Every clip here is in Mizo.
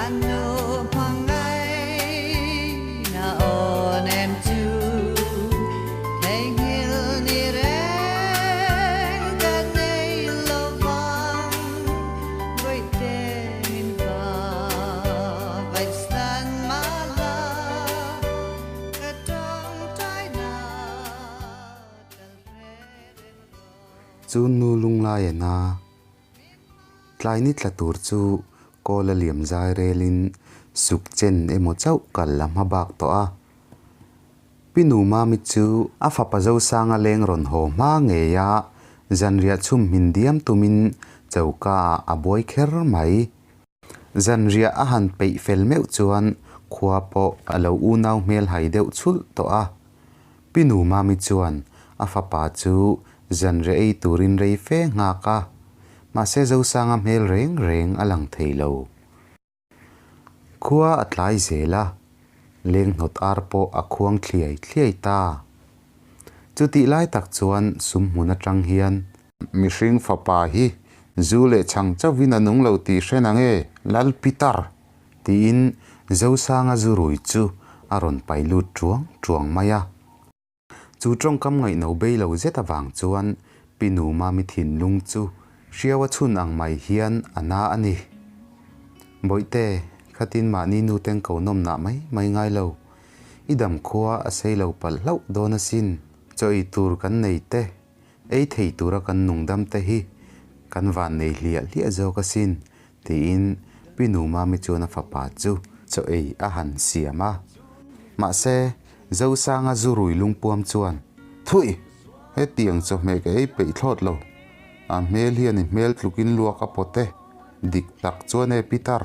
Ka nu hmangaihna aw nem chu theihnghilh ni reng ka nei lo vang, Bawihte min va vaihsan mahla ka tawngtaina tal hre reng rawh. Chu nu lunglai a na. Tlai ni tla tur chu kawl a liam zai relin suk chen emaw chauh kal a hma bak tawh a. Pi Nu Mami chu a fapa Zosanga leng rawn haw hma ngei a, zanriah chhum hmin diam tumin choka ah a buai kher mai. Zanriah a han peih fel meuh chuan khua pawh a lo unau hmel hai deuh chhulh tawh a. Pi Nu Mami chuan a fapa chu zanriah ei turin rei fe nghak a, mahse Zosanga hmel reng reng a lang thei lo. Khua a tlai zel a, leng hnawt ar pawh a khuang thliai thliai ta. Chutih lai tak chuan sum hmun atang hian. Mihring fapa hi zu leh chhang chauhin a nung lo tih hre na nge Lal Pitar? tiin Zosanga zu rui chu a rawn pai lut ṭuang ṭuang mai a. Chu ṭawngkam ngaihno bei lo zet avang chuan Pi Nu Mami thinlung chu hriau a chhun ang mai hian a na a ni. Bawihte, khatin mahni nu teng ko nawm nah mai mai ngai lo. I dam khua a sei lo palh hlauh dawn asin. Chaw ei tur kan nei te, ei thei tura kan nungdam te hi kan van nei hliah hliah zawk asin, tiin Pi Nu Mami chuan a fapa chu chaw ei a han siam a. Mahse, Zosanga zu rui lungpuam chuan, Thui! Hetiang chawhmeh ka ei peih thlawt lo. A hmel hian i hmel tlukin luak a pawt e. Dik tak chuan e Pitar,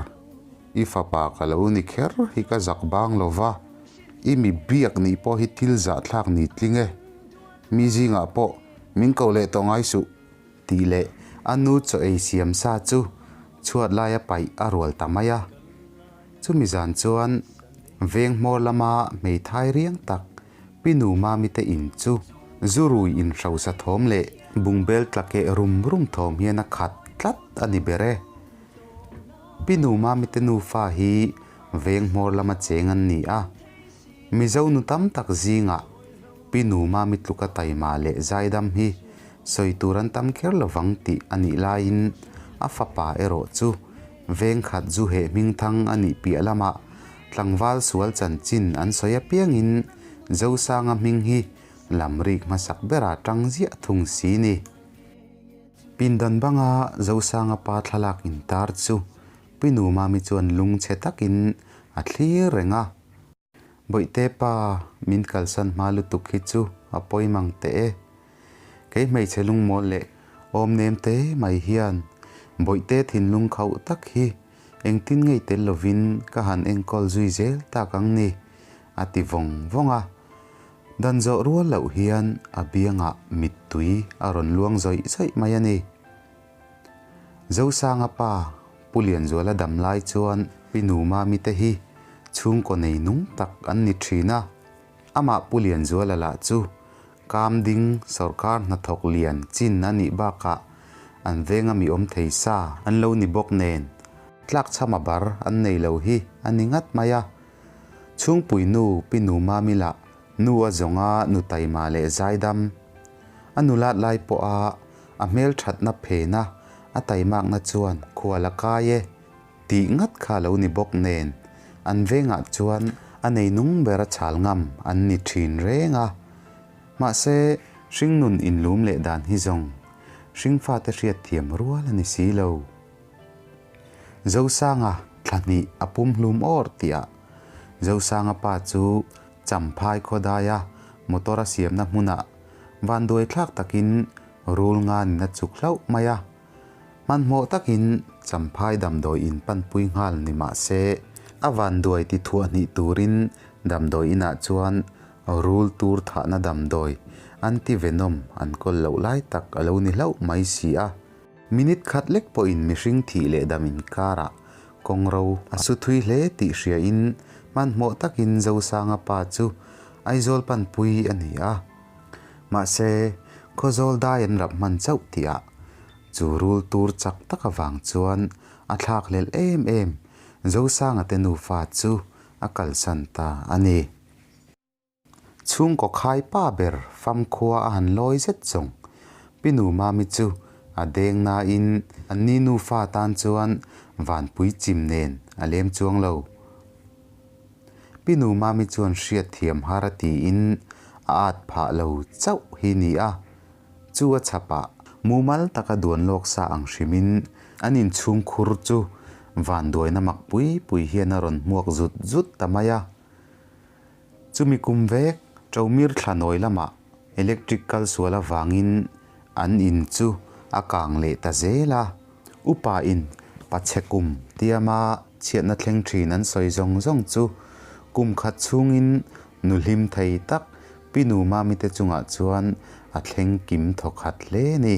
i fapa ka lo ni kher hi ka zak bang lo va, i mi biak nih pawh hi thil zahthlak ni tling e. Mi zingah pawh min ko leh tawh ngai suh tih leh a nu chaw ei siam sa chu chhuat laia paih a rual ta mai a. Chumi zan chuan veng hmawr lama hmeithai riang tak Pi Nu Mami te in chu zu rui inhrosa thawm leh bungbel tla keh rum rum thawm hian a khat tlat a ni ber e. Pi Nu Mami te nufa hi veng hmawr lama cheng an ni a. Mizo nu tam tak zingah Pi Nu Mami tluka taima leh zaidam hi sawi tur an tam kher lovang tih a nih laiin a fapa erawh chu veng khat zu heh hmingthang a nih piah lamah tlangval sual chanchin an sawi apiangin Zosanga hming hi lamrik hmasak berah tang ziah thung si ni. Pindan banga Zosanga pa thlalak intar chu Pi Nu Mami chuan lungchhe takin a thlir reng a. Bawihte pa, min kalsan hma lutuk hi chu a pawi mang teh e. Kei hmeichhe lungmawl leh awm nem te mai hian Bawihte thinlung khauh tak hi engtin ngei tel lovin ka han enkawl zui zel tak ang ni, a ti vawng vawng a. Dan zawh rual loh hian a biangah mittui a rawn luang zawih zawih mai a ni. Zosanga pa, Pu Lianzuala dam lai chuan Pi Nu Mami te hi chhungkaw nei nung tak an ni thin a. Amah Pu Lianzuala lah chu Kam ding sawrkar hnathawk lian chin a nih bakah an venga mi awm thei sa an lo ni bawk nen tlakchhama bar an nei lo hi a ni ngat mai a. Chhungpui nu Pi Nu Mami lah nu a zawnga nu taima leh zaidam a nulat lai pawha A hmelthatna phena a taimakna chuan khual a kai e tih ngat kha lo ni bawk nen an vengah chuan a nei nung ber a chhal ngam an ni thin reng a. Mahse, hringnun inlum leh dan hi zawng hringfate hriatthiam rual a ni si lo. Zosanga thla hnih a pum hlum awr tihah Zosanga pa chu Champhai khawdaia motor a siamna hmunah Vanduai thlak takin rul nganin a chuk hlauh mai a, hmanhmawh takin Champhai damdawi in panpui nghal ni mah se, a vanduai ti thuah hnih turin damdawi inah chuan rul tur thahna damdawi anti-venom an kawl loh lai tak a lo ni hlauh mai si a. Minute khat lek pawhin mihring thih leh dam inkarah kawngro a su thui hle tih hriain hmanhmawh takin Zosanga pa chu Aizawl panpui a ni a. Mahse, Khawzawl dai an rap hman chauh tihah chu rul tur chak tak avang chuan a thlak hlelh em em. Zosanga te nufa chu a kalsan ta a ni. Chhungkaw khai pa ber famkhua a han lawi zet zawng. Pi Nu Mami chu a deng nain anni nufa tan chuan vanpui chim nen a lem chuang lo. Pi Nu Mami chuan hriatthiam har a tiin a at phah lo chauh hi ni a. Chu a chhapah mumal taka duan lawk sa ang hrimin an inchhungkhur chu vanduaina mak pui pui hian a rawn hmuak zut zut ta mai a. Chumi kum vek Ṭomir thla nawi lamah electric kal sual avangin an in chu a kang leh ta zel a. Upa in pachhe kum tiama chhiatna thleng ṭhin an sawi zawng zawng chu kum khat chhungin nu hlim thei tak Pi Nu Mami te chungah chuan a thleng kim thawkhat hle a ni.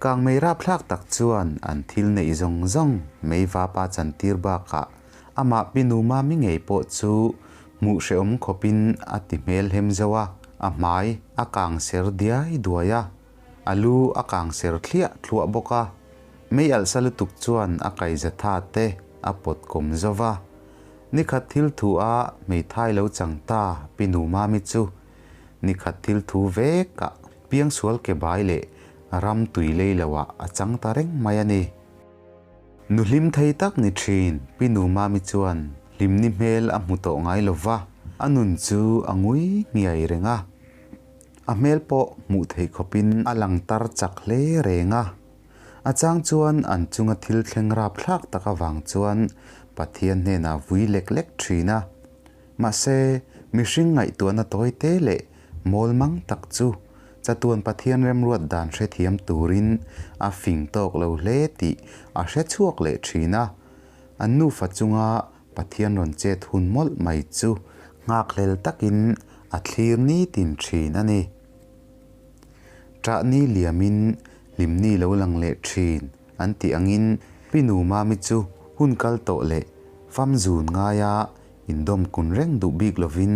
Kangmei rapthlak tak chuan an thil neih zawng zawng mei vapa chantir bakah amah Pi Nu Mami ngei pawh chu hmuh hrehawm khawpin a ti hmel hem zo a, a hmai a kang ser diai duai a, a lu a kang ser thliah thluah bawk a. Mei alhsa lutuk chuan a kaiza tha te a pawt kawm zo va. Nikhat thil thu a hmeithai lo chang ta Pi Nu Mami chu nikhat thil thu vekah Piangsual ke bai leh ram tui lei lo ah a chang ta reng mai a ni. Nu hlim thei tak ni thin, Pi Nu Mami chuan hlimni hmel a hmu tawh ngai lo va, a nun chu a ngui nghiai reng a. A hmel pawh hmuh theih khawpin a lang tar chak hle reng a. A chang chuan an chunga thil thleng rapthlak tak avang chuan Pathian hnenah vui lek lek thin a. Mahse, mihring ngaihtuahna tawi te leh mawl mang tak chu chatuan Pathian remruat dan hrethiam turin a fing tawk lo hle tih a hre chhuak leh thin a. An nufa chunga Pathian rawn chet hun mawlh mai chu nghakhlel takin a thlir nitin thin a ni. Ṭah ni liamin hlimni lo lang leh thin an tih angin Pi Nu Mami chu hun kal tawh leh fam zun ngaia Indawm kun reng duh bik lovin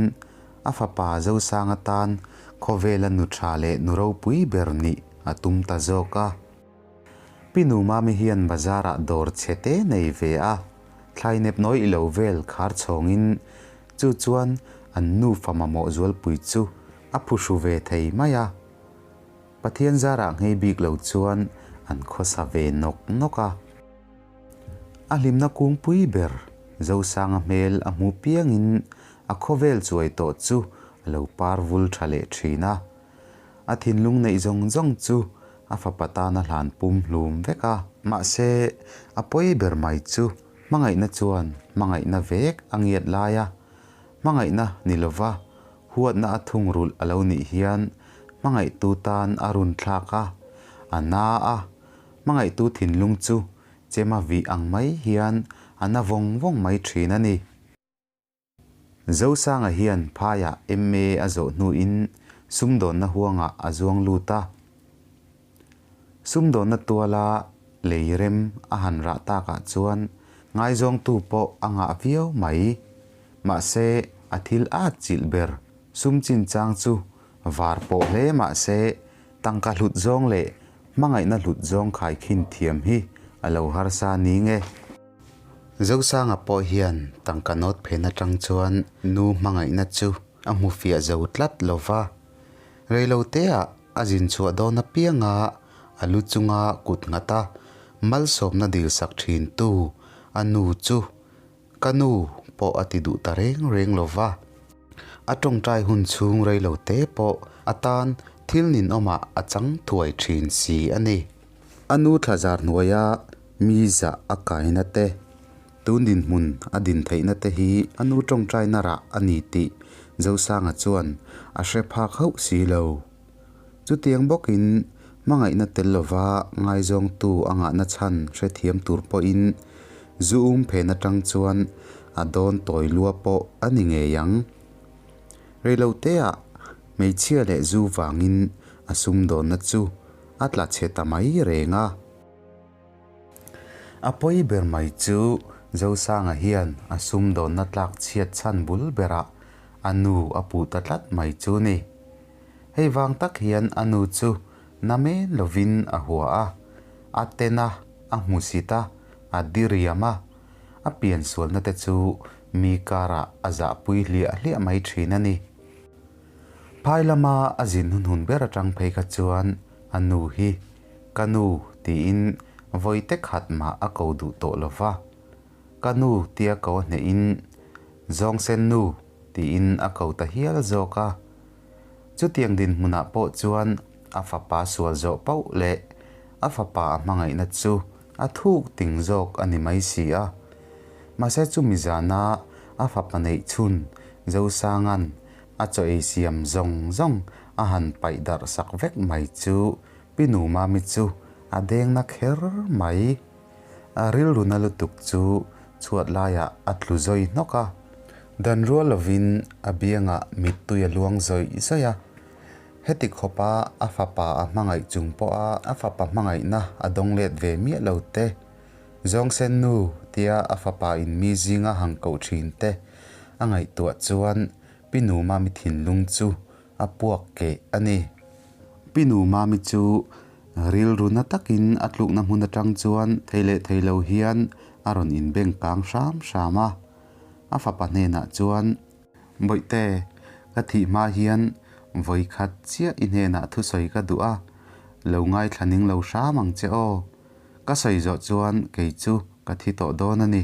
a fapa Zosang atan khawvela nu tha leh nu ropui ber nih a tum ta zawk a. Pi Nu Mami hian bazarah dawr chhe te nei ve a, thlainep nawi ilo vel khar chhawngin chu chuan an nufa mamawh zualpui chu a phuhru ve thei mai a. Pathian zarah nghei bik lo chuan an khawsa ve nawk nawk a. A hlimna kungpui ber Zosanga hmel a hmu piangin a khawvel chuai tawh chu a lo par vul tha leh thin a. A thinlung neih zawng zawng chu a fapa tan a hlan pum hlum vek a. Mahse, a pawi ber mai chu hmangaihna chuan hmangaihna vek a ngiat lai a, hmangaihna ni lova huatna a thungrulh a lo nih hian hmangaihtu tan a run thlak a, a na a, Hmangaihtu thinlung chu chema vih ang mai hian a na vawng vawng mai thin a ni. Zosanga hian phaiah MA a zawh hnuin sumdawnna huangah a zuang lut a. Sumdawnna tuala lei rem a han rah takah chuan ngaizawngtu pawh a ngah viau mai. Mahse, a thil at chilh ber sum chinchang chu var pawh hle mahse Tangka hlut zawng leh hmangaihna hlut zawng khaikhin thiam hi a lo harsa ni nge? Zosanga pawh hian tangka nawt phen atang chuan nu hmangaihna chu a hmu fiah zo tlat lo va. Reiloteah a zin chhuah dawn apianga a lu chunga kut nghata malsawmna dilsak thintu a nu chu Ka nu pawh a ti duh ta reng reng lo va. A tawngtai hun chhung rei lo te pawh a tan thil ninawmah a chang thuai thin si a ni. A nu thlazar hnuaia mi zah a kaina te, tun dinhmun a din theihna te hi a nu tawngtaina rah a ni tih Zosanga chuan a hre phak hauh si lo. Chutiang bawkin hmangaihna tel lova ngaizawngtu a ngahna chhan hrethiam tur pawhin zu um phen atang chuan a dawn tawi lua pawh a ni ngei ang. Reiloteah hmeichhia leh zu vangin a sumdawnna chu a tla chhe ta mai reng a. A pawi ber mai chu Zosanga hian a sumdawnna tlak chhiat chhan bul berah a nu a puh ta tlat mai chu ni. Hei vang tak hian a nu chu na men lovin a hua a, a ten a, a hmusit a, a diriam a. A piansualna te chu mi karah a zahpui hliah hliah mai thin a ni. Phai lama a zin hun hun ber atang phei kha chuan a nu hi Ka nu tiin vawi te khat mah a ko duh tawh lo va. Ka nu tia ko a hnehin Zawngsen nu tiin a ko ta hial zawk a. Chutiang dinhmunah pawh chuan a fapa sual zawh pauh leh a fapa a hmangaihna chu a thuk ting zawk a ni mai si a. Mahse chumi zana a fapa neih chhun Zosanga'n a chaw ei siam zawng zawng a han paih darh sak vek mai chu Pi Numami chu a deng na kher mai. A rilru na lutuk chu chhuat laiah a tlu zawi hnawk a. Dan rual lovin a biangah mittui a luang zawih zawih a. Heti khawpa a fapa a hmangaih chung pawha a fapa hmangaihna a dawng let ve miah lo te, Zawngsen nu tia a fapa in mi zinga hang koh thin te a ngaihtuah chuan Pi Numami thinlung chu a puak keh a ni. Pi Numami chu rilru na takin a tlukna hmun atang chuan thei leh thei lo hian a rawn inbeng kang hram hram a. A fapa hnenah chuan, Bawihte, ka thih hma hian vawi khat chiah i hnenah thusawi ka duh a, lo ngaithla ning lo hram ang che aw. Ka sawi zawh chuan kei chu ka thi tawh dawn a ni.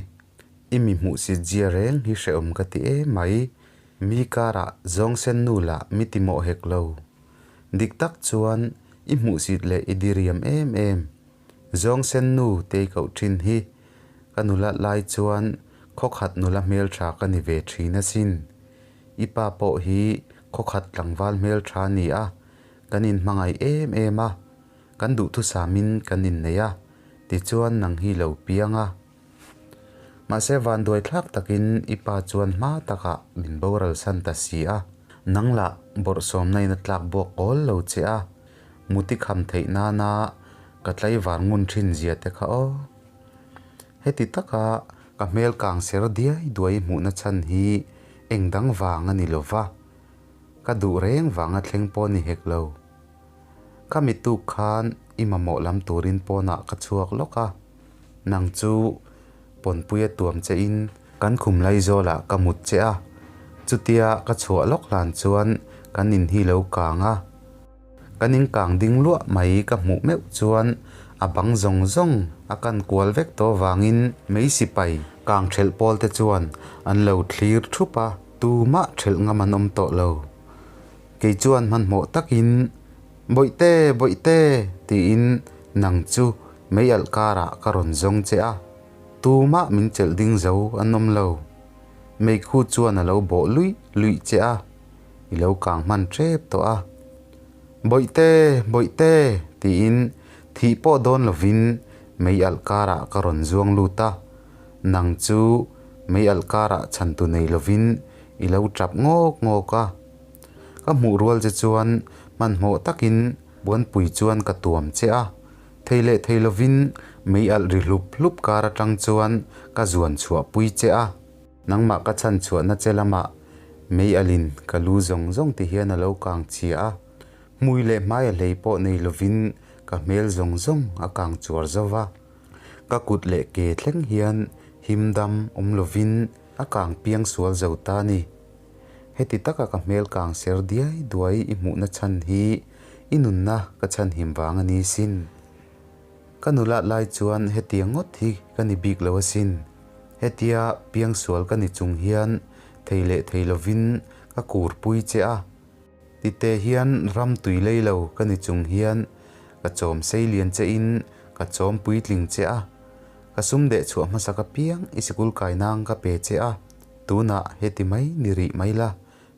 I mi hmuhsit zia reng hi hrehawm ka ti em mai. Mi karah zawngsen nu lah mi ti mawh hek lo. Dik tak chuan i hmuhsit leh i diriam em em. Zawngsen nu tei koh thin hi ka nula lai chuan khawkhat nula hmeltha ka ni ve thin asin. I pa pawh hi khawkhat tlangval hmeltha a ni a, kan inhmangaih em em a, kan duhthusamin kan innei a, tichuan nang hi lo piang a. Mahse vanduai thlak takin i pa chuan hma takah min boral san ta si a, nang lah bawrhsawmna in a tlak buak kawl lo che a, muti kham theih nana ka tlaivar ngun thin zia te kha aw. Heti taka ka hmel kang ser diai duai hmuhna chhan hi eng dang vang a ni lo va, ka duh reng vanga thleng pawh ni hek lo. Ka mituk khan i mamawh lam turin pawnah ka chhuak lawk a, nang chu pawnpuia tuam che in kan khum Laizawlah ka mut che a, chutia ka chhuah lawk hlan chuan kan in hi lo kang a, kan in kang ding luah mai ka hmuh meuh chuan a bang zawng zawng a kan kual vek tawh vangin mei sipai kang thelh pawl te chuan an lo thlir thup a, tumah thelh ngam an awm tawh lo. Kei chuan hmanhmawh takin, Bawihte, Bawihte! tiin nang chu mei alh karah ka rawn zawng che a, tumah min chelh ding zo an awm lo. Meikhu chuan a lo bawh luih luih che a, i lo kang hman tep tawh a. Bawihte, Bawihte! tiin thih pawh dawn lovin mei alh karah ka rawn zuang lut a, nang chu mei alh karah chhantu nei lovin i lo tap ngawk ngawk a. Ka hmuh rual che chuan hmanhmawh takin Buanpui chuan ka tuam che a, thei leh thei lovin mei alh ri hlup hlup kar atang chuan ka zuan chhuah pui che a. Nangmah ka chhan chhuahna che lamah mei alhin ka lu zawng zawng ti hian a lo kang chhia a, hmui leh hmai a hlei pawh nei lovin ka hmel zawng zawng a kang chuar zo va. Ka kut leh ke thleng hian him dam awm lovin a kang piang sual zo ta ni. Heti taka ka hmel kang ser diai duai i hmuhna chhan hi i nunna ka chhanhim vang a ni sin. Ka nulat lai chuan hetia ngawt hi ka ni bik lo asin. Hetia piangsual ka ni chung hian thei leh thei lovin ka kurpui che a. Tite hian ram tui lei lo ka ni chung hian ka chawm sei lian che in ka chawm puitling che a. Ka sum deh chhuah hmasa ka piang i sikul kai nang ka pe che a. Tunah heti mai ni rih mai la,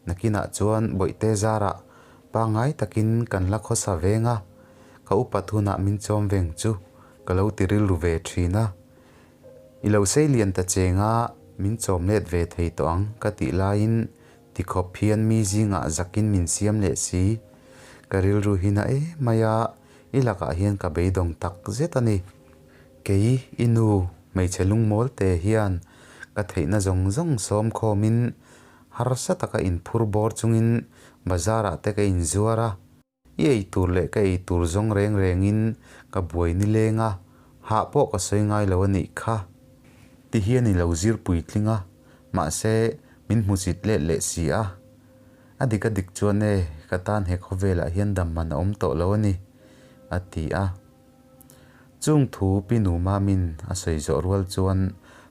nakinah chuan Bawihte zarah pangngai takin kan la khawsa veng a, ka upat hunah min chawm veng chu ka lo ti rilru ve thin a. I lo sei lian ta cheng a, min chawm let ve thei tawh ang ka tih laiin tikhawp hian mi zingah zakin min siam leh si. Ka rilru hi na em mai a, i lakah hian ka beidawng tak zet a ni. Kei i nu hmeichhe lungmawl te hian ka theihna zawng zawng sawm khawmin harsa taka inphur bawr chungin bazar ah te ka inzuar a, i ei tur leh ka ei tur zawng reng rengin ka buai nileng a, hah pawh ka sawi ngai lo a nih kha. Ti hian i lo zir puitling a, mahse min hmusit let leh si a. A dik a dik chuan e, ka tan he khawvelah hian dam man a awm tawh lo a ni, a ti a. Chung thu Pi Nu Mamin a sawi zawh rual chuan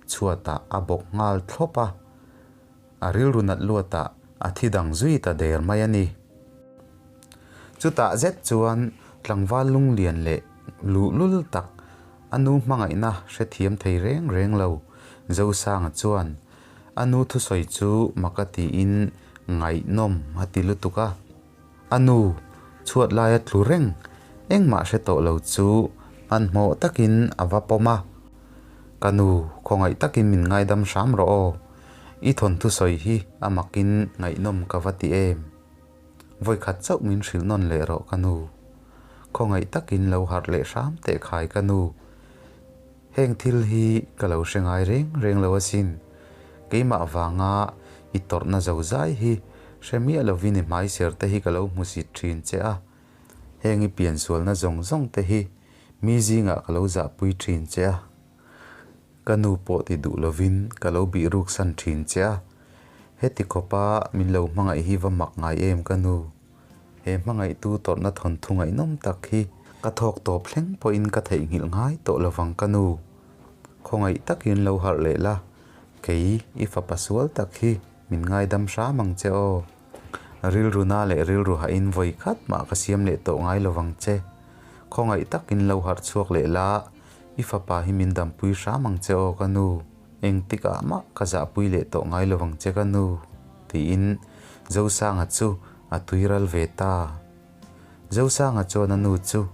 chhuatah a bawk nghal thlawp a. A rilru nat luatah a thi dang zui ta der mai a ni. Chutah zet chuan tlangval lunglian leh luhlul tak a nu hmangaihna hrethiam thei reng reng lo Zosanga chuan a nu thusawi chu mak a tiin ngaihnawm a ti lutuk a. A nu chhuat laia tlu reng engmah hre tawh lo chu hmanhmawh takin a va pawm a. Ka nu khawngaih takin min ngaidam hram rawh aw. I thawnthu sawi hi a makin ngaihnawm ka va ti em. Vawikhat chauh min hrilh nawn leh rawh ka nu. Khawngaih takin lo harh leh hram teh khai ka nu. Heng thil hi ka lo hre ngai reng reng lo asin. Keimah vanga i tawrhna zo zai hi hre miah lovin i hmaiser te hi ka lo hmusit thin che a. Heng i piansualna zawng zawng te hi mi zingah ka lo zahpui thin che a. Ka nu pawh ti duh lovin ka lo bih ruk san thin che a, heti khawpa min lo hmangaih hi va mak ngai em ka nu? He hmangaihtu tawrhna thawnthu ngaihnawm tak hi ka thawk tawp thleng pawhin ka theihnghilh ngai tawh lovang ka nu. Khawngaih takin lo harh leh la, kei i fapa sual tak hi min ngaidam hram ang che aw. Rilru na leh rilru hahin vawi khat mah ka siam leh tawh ngai lovang che. Khawngaih takin lo harh chhuak leh la, I fapa hi min dampui hram ang che aw ka nu, engtikah mah ka zahpui leh tawh ngai lo ang che ka nu, tiin Zosanga chu a tui ral ve ta. Zosanga chuan a nu chu,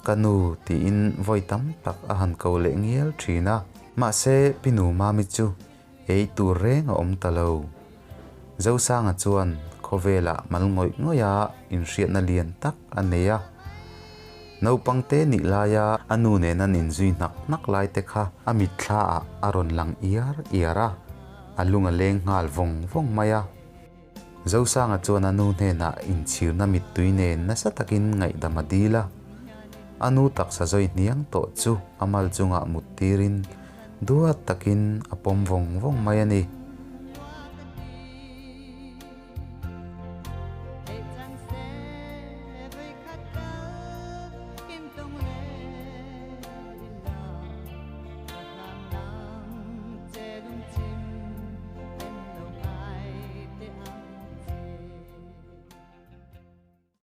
Ka nu, tiin vawi tam tak a han ko leh ngial thin a. Mahse, Pi Nu Mami chu ei tur reng a awm ta lo. Zosanga chuan khawvelah mal ngawih ngawih a inhriatna lian tak a nei a. Naupang te nih laia a nu nen an inzui hnak hnak lai te kha a mitthla ah a rawn lang iar iar a, a lung a leng nghal vawng vawng mai a. Zosanga chuan a nu hnenah inchhirna mittui nen nasa takin ngaihdam a dil a. A nu taksa zawi hniang tawh chu a mal chungah mut tirin duat takin a pawm vawng vawng mai a ni.